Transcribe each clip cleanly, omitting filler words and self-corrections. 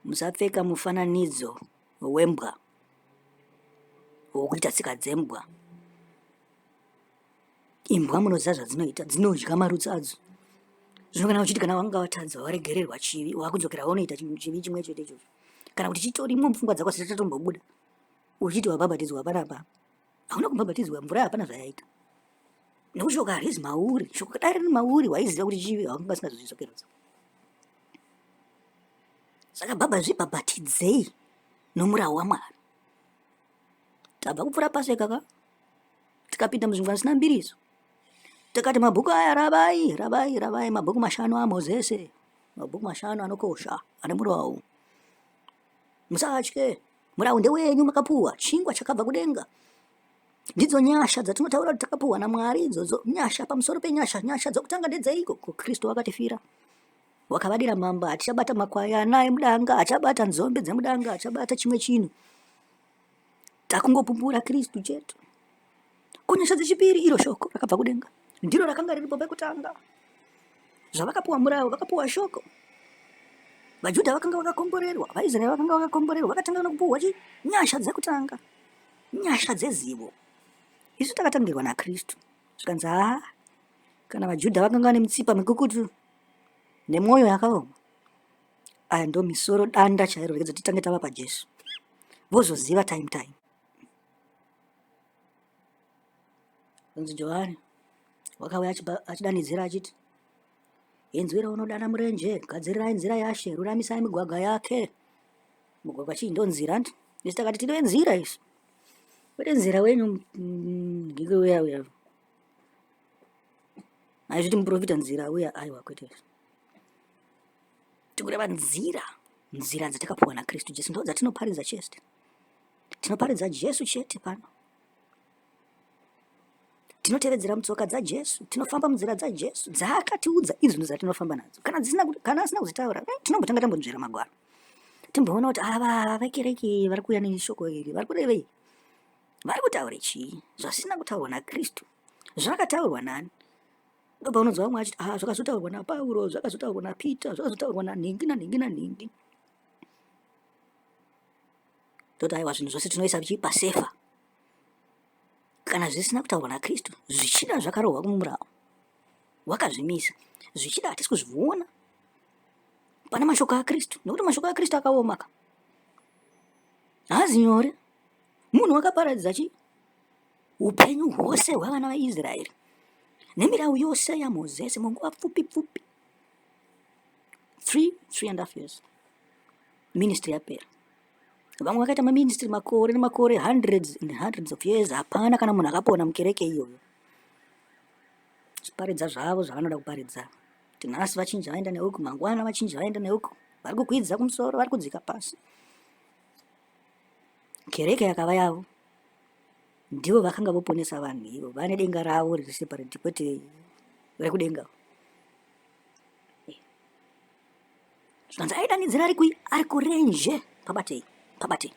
Musapfeka mufananidzo wembwa wokuita tsika dzembwa. Imbwa munoziva zvadzinoita, dzinodya marutsi adzo. Zvino kana uchiti kana wanga watadza waregererwa chivi, wakudzokera wonoita chivi chimwe chete ichocho, kana kuti chitorimo mupfungwa dzako asati chatombobuda, uchiti wabhabhatidzwa panapa, hauna kubhabhatidzwa, mvura hapana zvayaita. Nekuti shoko harizi mauri, shoko dai riri mauri waiziva kuti chivi wanga usingazozvidzokeredza. Saka baba zvibhabhatidzei nomurawo waMwari. Tabva kupfuura paseka ka tikapinda muzvingwa zvisina mbiriso tikati mabhuku aya ravai ravai ravai mabhuku mashanu amozese mabhuku mashanu anokosha ane murawu musatye murawu ndewenyu makapuwa chingwa chakabva kudenga ndidzo nyasha dzatinotaura kuti takapuwa namwari idzodzo nyasha pamusoro penyasha nyasha dzokutanga ndedzeiko ko kristu wakatifira wakavadira mambo hatichabata makwayana emudanga hachabata nzombe dzemudanga hachabata chimwe chinhu Takungopumbura Kristu chete. Kunyasha dzechipiri iro shoko rakabva kudenga ndiro rakanga riripo pekutanga. Zvavakapuwa murawo vakapuwa shoko. VaJudha vakanga vakakomborerwa, vaIsraeri vakanga vakakomborerwa, vakatanga nokupuhwa chi nyasha dzekutanga, nyasha dzezivo. Isu takatangirwa naKristu. Zvikanzi haa, kana vaJudha vakanga vane mitsipa mikukutu nemwoyo yakaoma, aya ndo misoro danda chairo regedza titange tava pajesu vozoziva time time unzi johani wakauya achidanidzira achiti inzwi raunodana murenje gadzirirai nzira yashe ruramisai migwagwa yake mugwagwa chii ndo nzira nti isu takati tine nzira isu kwete nzira wenyu ngike uya uya aizviti muprofita nzira uya aiwa kwete Tikureva nzira, nzira dzatakapuwa naKristu Jesu ndo dzatinoparidza chete. Tinoparidza Jesu chete pano. Tinotevedzera mutsoka dzaJesu, tinofamba munzira dzaJesu dzaakatiudza idzo ndo dzatinofamba nadzo. Kana dzisina kana asina kuzitaura, eh, tinombotanga tambonzvera magwaro. Timboona kuti ava vekereke vari kuuya neshoko iri, vari kurevei? Vari kutaura chii? Zvasina kutaurwa naKristu. Zvakataurwa nani? Ndopaunonzwa vamwe vachiti ah, zvakazotaurwa naPauro, zvakazotaurwa naPeter, zvakazotaurwa nanhingi nanhingi nanhingi. Toti aiwa zvinhu zvose tinoisa chii pasefa. Kana zvisina kutaurwa naKristu, zvichida zvakarohwa kumurawo wakazvimisa, zvichida hatisi kuzviona pane mashoko aKristu, nekuti mashoko aKristu akaoma ka, haazi nyore. Munhu wakaparadza chii? Upenyu hwose hwevana vaIsraeri nemirau yose yaMozisi munguva pfupi pfupi 3 3 and half years ministry yapera. Vamwe vakaita maministry makore nemakore hundreds and hundreds of years, hapana kana munhu akapona mukereke iyoyo. Chiparidza zvavo zvavanoda kuparidza. Kuti nhasi vachinja vaenda neuku, mangwana vachinja vaenda neuku, vari kukwidza kumusoro, vari kudzika pasi. Kereke yakava yavo. Ndivo vakanga voponesa vanhu ivo vane denga ravo riri separate kwete rekudenga. Zvikanzi aidanidzira ari kui ari kurenje pabatei pabatei.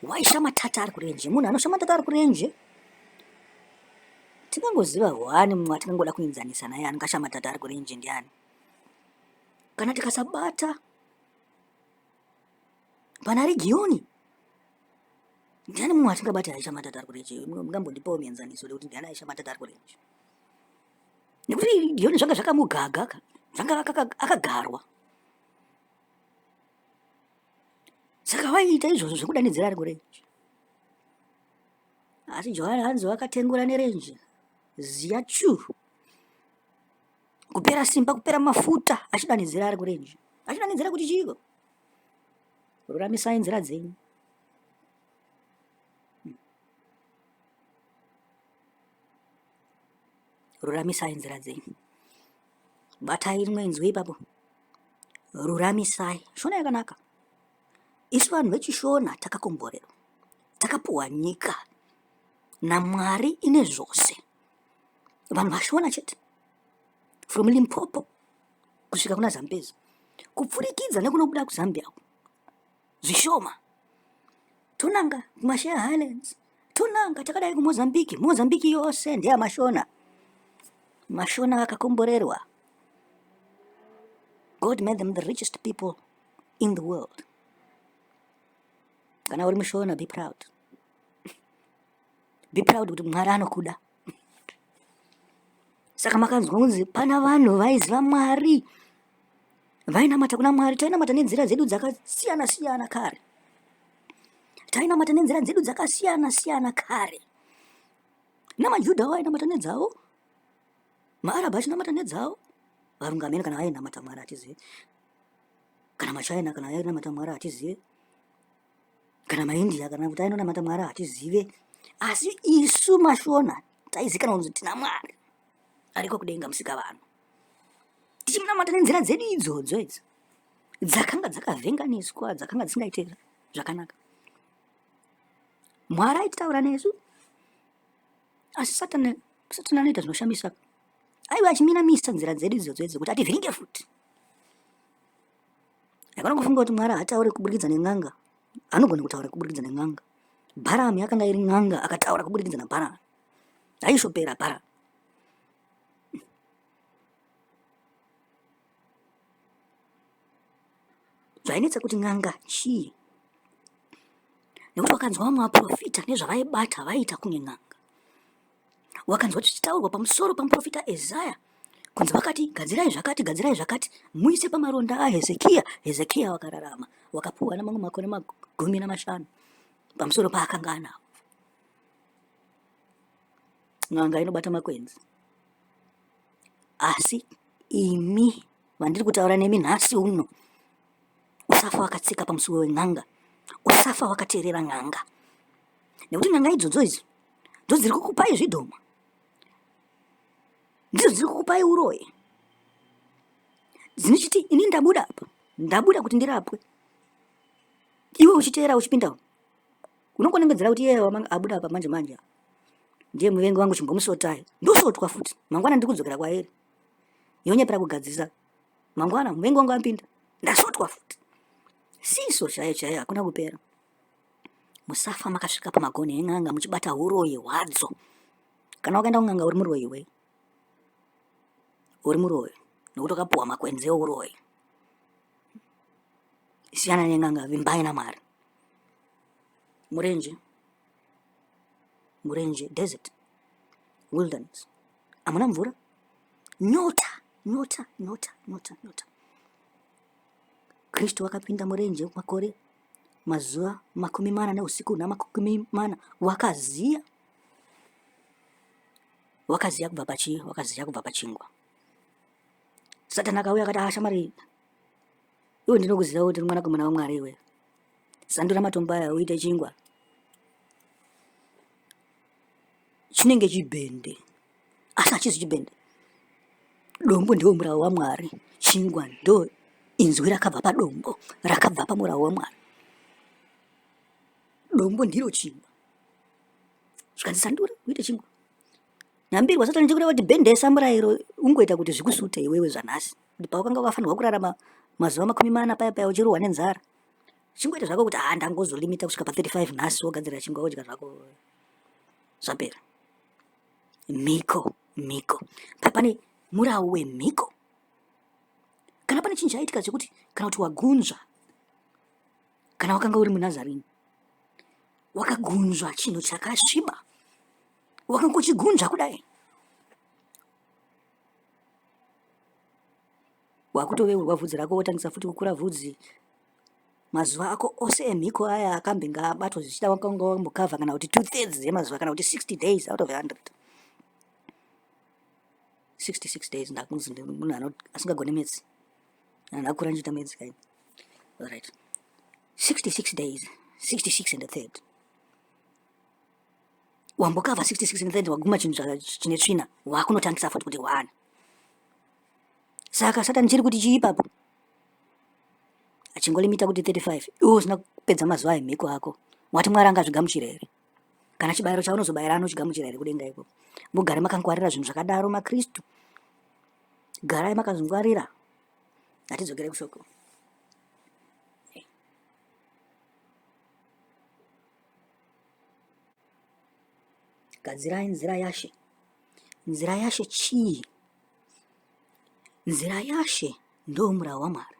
Waishamatata ari kurenje munhu anoshamatata ari kurenje tingangoziva hwani mumwe atingangoda kuenzanisa naye angashamatata ari kurenje ndiani kana tikasabata Pana Regioni ndiani mumwe atingabati Aisha Matata ari kurenje? Mungambondipawo muenzaniso wekuti ndiani Aisha Matata ari kurenje? Nekuti Regioni zvanga zvakamugaga ka, zvanga akagarwa. Saka vaiita izvozvo zvekudanidzira ari kurenje. Asi Johani hanzi wakatengura nerenje ziya chu kupera simba kupera mafuta achidanidzira ari kurenje achidanidzira kuti chiiko Ruramisai nzira dzenyu. Ruramisai nzira dzenyu. Batai rimwe inzwi ipapo. Ruramisai. Shona yakanaka. Isu vanhu vechiShona takakomborerwa. Takapuwa nyika naMwari ine zvose. Vanhu vaShona chete. From Limpopo kusvika kuna Zambezi kupfurikidza nekunobuda kuZambia zvishoma tonanga kuMashare Highlands tonanga takadai kuMozambique Mozambique yose ndeyamashona mashona vakakomborerwa God made them the richest people. in the world. Kana uri muShona, be proud. Be proud kuti Mwari anokuda. Saka makanzwa kunzi pana vanhu vaiziva Mwari, vainamata kuna Mwari. Tainamata nenzira dzedu dzakasiyana siyana kare. Tainamata nenzira dzedu dzakasiyana siyana kare. NamaJudha vainamata nedzavo, maArabhu achinamata nedzavo, varungu hameno kana vainamata Mwari hatizive, kana maChina kana vainamata Mwari hatizive, kana maIndia kana kuti ainonamata Mwari hatizive, asi isu maShona taizikanwa kunzi tina Mwari ariko kudenga musika vanhu, tichimunamata nenzira dzedu idzodzo idzi dzakanga dzakavhenganiswa, dzakanga dzisingaite zvakanaka. Mwari aitaura nesu, asi Satani Satani anoita zvinoshamisa, aiva achiminamisa nzira dzedu idzodzo idzi kuti ativhiringe futi. Haikona kufunga kuti Mwari haatauri kuburikidza nen'anga. Anogona kutaura kuburikidza nen'anga. Bharami akanga iri n'anga akataura kuburikidza naBharami. Aishopera Bharami. Zvainetsa kuti n'anga chii? Nekuti wakanzwa vamwe vaprofita nezvavaibata vaiita kunge n'anga. Wakanzwa zvichitaurwa pamusoro pamuprofita Isaya kunzi vakati gadzirai zvakati gadzirai zvakati muise pamaronda aHezekiya. Hezekiya wakararama wakapuwa namamwe makore 15 pamusoro paakanga anawo. N'anga inobata makwenzi. Asi imi vandiri kutaura nemi nhasi uno, usafa wakatsika pamusuwo wen'anga, usafa wakateerera n'anga, nekuti n'anga idzodzo idzi ndodziri kukupai zvidhoma, ndidzo dziri kukupai uroyi, dzinochiti ini ndabuda apa, ndabuda kuti ndirapwe, iwe uchiteera uchipinda unongonongedzera kuti iye abuda apa manje manje ndiye muvengi wangu, chimbomusotai, ndosotwa futi mangwana ndiri kudzokera kwairi, yonyepera kugadzirisa mangwana muvengi wangu apinda, ndasotwa futi. Siso chaiyo chaiyo hakuna kupera. Musafa makasvika pamagonhi en'anga muchibata uroyi hwadzo. Kana wakaenda kun'anga uri muroyi we, uri muroyi nekuti wakapuwa makwenzi euroyi. Siyana nen'anga, vimbai naMwari. Murenje, murenje, desert, wilderness, hamuna mvura, nyota, nyota, nyota, nyota, nyota. Kristu wakapinda murenje makore mazuva 40 neusiku na40, wakaziya, wakaziya kubva pachii, wakaziya kubva pachingwa. Satani akauya akati, ah, shamwari, iwe ndinokuziva kuti uri mwanakomana waMwari iwe, sandura matombo aya uite chingwa. Chinenge chibhende, asi hachizi chibhende. Dombo ndiwo murau waMwari, chingwa ndo inzwi rakabva padombo, rakabva pamurau waMwari. Dombo ndiro chingwa, zvikanzi sandura uite chingwa. Nyambirwa Satani chikureva kuti bhendesa murayiro ungoita kuti zvikusute iwewe zvanhasi, kuti pawakanga wakafanirwa kurarama mazuva 40 paya paya uchirohwa nenzara, chingoita zvako kuti ah, ndangozolimita kusvika pa 35 nhasi, wogadzira chingwa wodya zvako, zvapera. Mhiko, mhiko, pane murawu wemhiko. Kana pane chinhu chaitika chekuti kana kuti wagunzva, kana wakanga uri muNazarini wakagunzva chinhu chakasviba, wakangochigunzva kudai, wakutoveurwa vhudzi rako, wotangisa futi kukura vhudzi. Mazuva ako ose emhiko aya akambenge abatwa, zvichida wakanga wambokavha kana kuti 2/3 yemazuva kana kuti 60 days out of 100, 66 days. Ndakunzi munhu asingagoni maths, ndakura ndichiita maths kaini. Alright, 66 days, 66 and a third, wambokavha 66 and a third, waguma chinhu chine tsvina, wakunotangisa futi kuti one. Saka Satani chiri kuti chii ipapo? Achingolimita kuti 35, iwe usina kupedza mazuva emhiko ako, wati Mwari angazvigamuchira here? Kana chibayiro chaunozobayira anochigamuchira here kudenga ikoko? Mugare makangwarira zvinhu zvakadaro, maKristu, garai makazvingwarira. Hatidzokere kushoko. Gadzirai nzira yaShe. Nzira yaShe chii? Nzira yaShe ndo murau waMwari.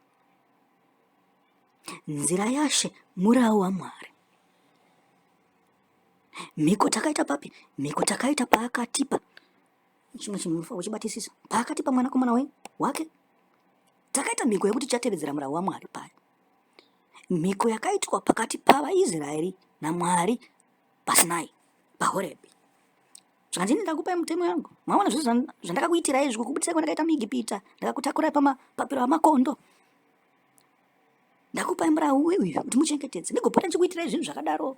Nzira yaShe murau waMwari. Mhiko takaita papi? Mhiko takaita paakatipa chimwe chinhu unofanira kuchibatisisa. Paakatipa mwanakomana wake, takaita mhiko yekuti tichatevedzera murau waMwari paya. Mhiko yakaitwa pakati pavaIsraeri naMwari paSinai, paHorebhi. Zvikanzi ini ndakupai mutemo yangu. Maona zvese zvandakakuitirai izvi kukubudisai kwandakaita muEgipita, ndakakutakurai pamapapiro amakondo. Ndakupai murau uyu kuti muchengetedze. Ndigopota ndichikuitirai zvinhu zvakadaro.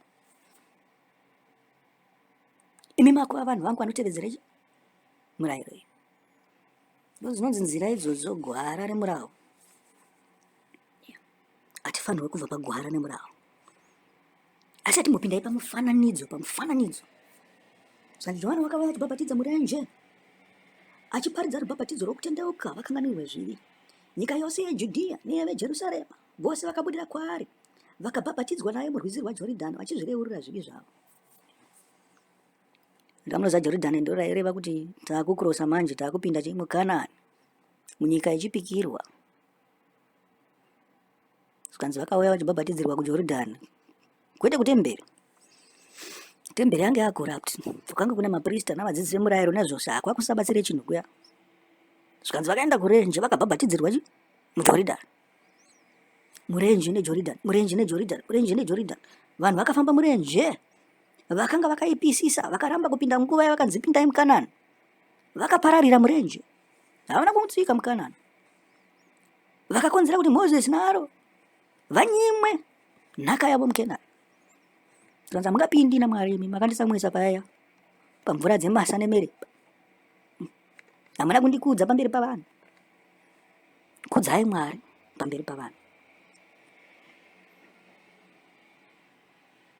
Imi makuva vanhu vangu vanotevedzera murayiro iyi. Ndodzinonzi nzira idzodzo gwara remurau. Hatifanirwe kubva pagwara nemurau. Asi atimbopindai pamufananidzo, pamufananidzo. Saka Johani wakauya achibhabhatidza murenje, achiparidza rubhabhatidzo rwokutendeuka vakanganwirwe zvivi. Nyika yose yeJudhiya neyeveJerusarema vose vakabudira kwaari, vakabhabhatidzwa naye murwizi rwaJoridhani vachizvireurura zvivi zvavo. Ndamunoziva Joridhani ndiro raireva kuti taakukurosa manje taakupinda muKanani, munyika yechipikirwa. Zvikanzi vakauya vachibhabhatidzirwa kuJoridhani kwete kutemberi. Temberi yange yacorrupt, kwakanga kune maprista navadzidzisi vemurayiro nezvose, hakwakusabatsire chinhu kuya. Zvikanzi vakaenda kurenje vakabhabhatidzirwa chi muJoridhani, murenje neJoridhani, murenje neJoridhani, murenje neJoridhani. Vanhu vakafamba murenje vakanga vakaipisisa, vakaramba kupinda nguva yavakanzi pindai muKanani, vakapararira murenje, havana kumutsika muKanani. Vakakonzera kuti Moses naAroni vanyimwe nhaka yavo muKenani. Zvikanzi hamungapindi naMwari imi makandisamwisa paya pamvura dzemasa neMeriba. Hamuna kundikudza pamberi pavanhu. Kudzai Mwari pamberi pavanhu.